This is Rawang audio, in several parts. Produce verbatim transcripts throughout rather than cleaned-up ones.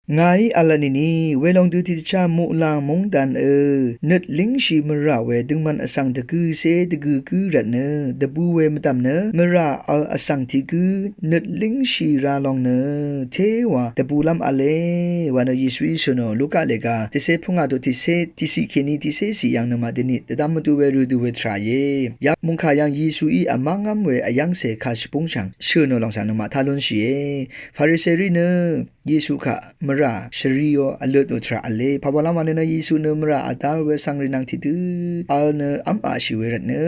Ngàí v̄l nìni, welòng dø tiqdvchá muqlàng mungdàn ø nøt língshì mvrà we døngman vsvng dvgøcé dvgø gǿ rvtnø, dvbū we mvdv̀m nø mvrà v̄l vsvng tiq gǿ nøt língshì ra lòng nø téwa dvbūlv́m v̄le wa nø Yesuí shø̀nò. Luka lèga tiqcé púngà dø tiqcé tiqciq kèní tiqcé ciq yv̀ng nøngmaq dvnit dvdvm mvdú we rø dø we tvrà íe. Ya mungkà yv̀ng Yesuí vmángv́m we vyv́ngcè kàshvbúng shv̀ng shø̀nò lòng svng nøngmaq tá lúnshìe. Fariserí nø Yesu kaq mvrà shvriò vløtò tvrà v̄le. Pàwalv́m wa nø nø Yesu nø mvrà vdá we vsvng rì nvng tiqdø v̄l nø v́maqshì we rvtnø,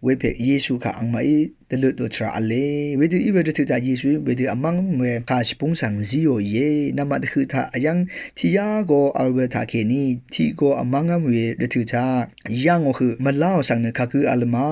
wepè Yesu kaq angmaqí dvløtò tvrà v̄le. Wedø í we rvtø̀ taq Yesuí wedø vmángv́m we kàshvbúng svng zíò íe. Namaq dvhøq taq vyv́ng tiqyá go v̄l we taqkèní tiq go vmángv́m we rvtø̀ taq yv̀ngò høq mvláò svng nø kagǿ v̄l ma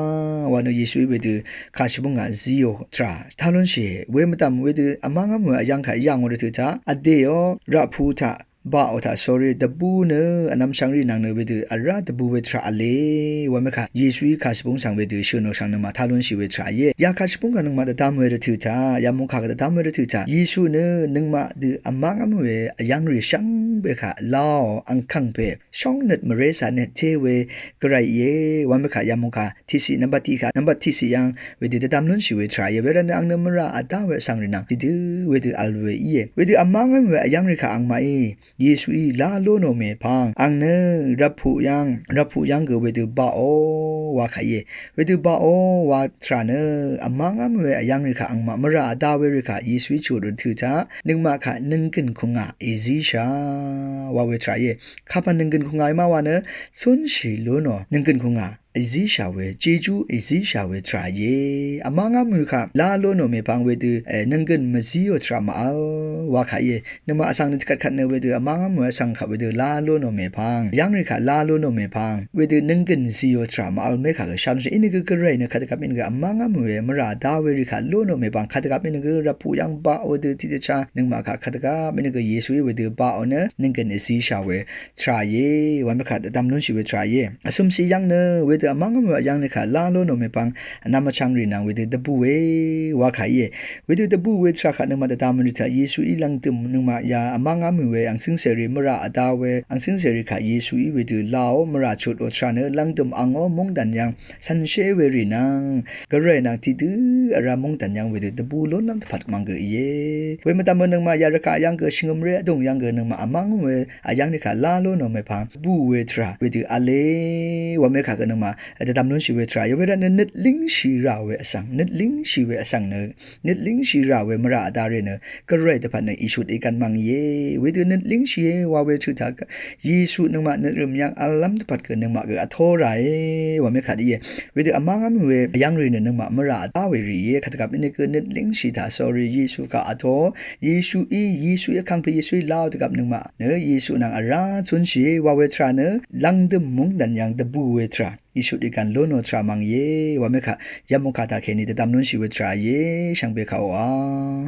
wa nø Yesuí wedø kàshvbúng ngà zíò tvrà tá lúnshìe. We mvdv̀m wedø vmángv́m we vyv́ng kaq yv̀ngò rvtø̀ taq vdèò raqpu taq baqò taq sórí dvbū nø vnvm shvngrì nvng nø wedø vrá dvbū we tvrà v̄le. Wa mekà Yesuí kàshvbúng svng wedø shø̀nò svng nøngmaq tá lúnshì we tvrà íe. Ya kàshvbúng kaq nøngmaq dvdvm we rvtø̀ taq, ya mungkà kaq dvdvm we rvtø̀ taq, Yesu nø nøngmaq dø vmángv́m we vyv́ngrì shvngbe kaq láò angkvng pè shóngnøt mvré cà nøt té we gvray íe. Wa mekà ya mungkà tiqciq nvmbat tiq kaq nvmbat tiqciq yv̀ng wedø dvdvm lúnshì we tvrà íe. Wervtnø ang nø mvrà vdá we vsvng rì nvng tiqdø wedø v̄l we íe. Wedø vmángv́m we vyv́ngrì kaq angmaqí Yesuí lá lú nò mèpvng ang nø rvpuq yv́ng rvpuq yv́ng gø wedø baqò wa kà íe. Wedø baqò wa tvrà nø vmángv́m we vyv́ngrì kaq angmaq mvrà vdá werì kaq Yesuí chut rvtø̀ taq nøngmaq kaq nònggø̀n kùngà èzíshà wa we tvrà íe. Kapv̀n nònggø̀n kùngà í ma wa nø cúnshì lú nò nònggø̀n kùngà èzíshà we, jejú èzíshà we tvrà íe. Vmángv́m we kaq lá lú nò mèpvng wedø, e, nònggø̀n mvzíò tvrà màvl wa kà íe. Nøngmaq vsvng nø tiqkvt kvt nø wedø vmángv́m we vsvng kaq wedø lá lú nò mèpvng, vyv́ngrì kaq lá lú nò mèpvng wedø nònggø̀n zíò tvrà màvl mekà gø shvnshì. Inìgø gvray nø kvt dvgvp inìgø vmángv́m we mvrà vdá werì kaq lú nò mèpvng kvt dvgvp inìgø rvpuq yv́ng baqò dø tiqdvchá nøngmaq kaq kvt dvgvp inìgø Yesuí wedø baqò nø nònggø̀n èzíshà we tvrà íe. Wa mekà dvdvm lúnshì we tvrà íe. Vsø̀msì yv́ng nø wedø vmángv́m we vyv́ngrì kaq lá lú nò mèpvng vnvm vchvngrì nvng wedø dvbù we wa kà íe. Wedø dvbù we tvrà kaq nøngmaq dvdvm rì taq Yesuí lv̀ngdø̀m nøngmaq ya vmángv́m we angcǿngcèrì mvrà vdá we angcǿngcèrì kaq Yesuí wedø láò mvrà chutò tvrà nø lv̀ngdø̀m angò mungdàn yv́ng cv̀nshé werì nvng gvray nvng tiqdø vrá mungdàn yv́ng wedø dvbù lúnlv́m dvpvt mv̀ng gø íe. We mvdv̀m nøngmaq ya rvgaq yv́ng gø shvngø̀mré vdùng yv́ng gø nøngmaq vmángv́m we vyv́ngrì kaq lá lú nò mèpvng bù we tvrà wedø v̄le. Wa mekà gø nøngmaq dvdvm lúnshì we tvrà íe. Wervtnø nøt língshì rà we vsvng, nøt língshì we vsvng nø nøt língshì rà we mvrà vdá rì nø gvray dvpvt nø ìshut ìgv̀n mv̀ng íe. Wedø nøt língshìe wa we tø̀ taq Yesu nøngmaq nøt rø̀m yv́ng v̄llv́m dvpvt gø nøngmaq gø vtó ràe wa mekà íe. Wedø vmángv́m we vyv́ngrì nø nøngmaq mvrà vdá we rì íe. Kvt dvgvp inìgø nøt língshì taq sórí Yesu kaq vtó Yesuí, Yesuí vkàngpè Yesuí láò dvgvp nøngmaq nø Yesu nvng vrá cúnshìe wa we tvrà nø lv̀ngdø̀m mungdàn yv́ng dvbù we tvrà ìshut ìgv̀n lú nò tvrà mv̀ng íe. Wa mekà yamukà taqkèní dvdvm lúnshì we tvrà íe. Shvngbe kaq oqà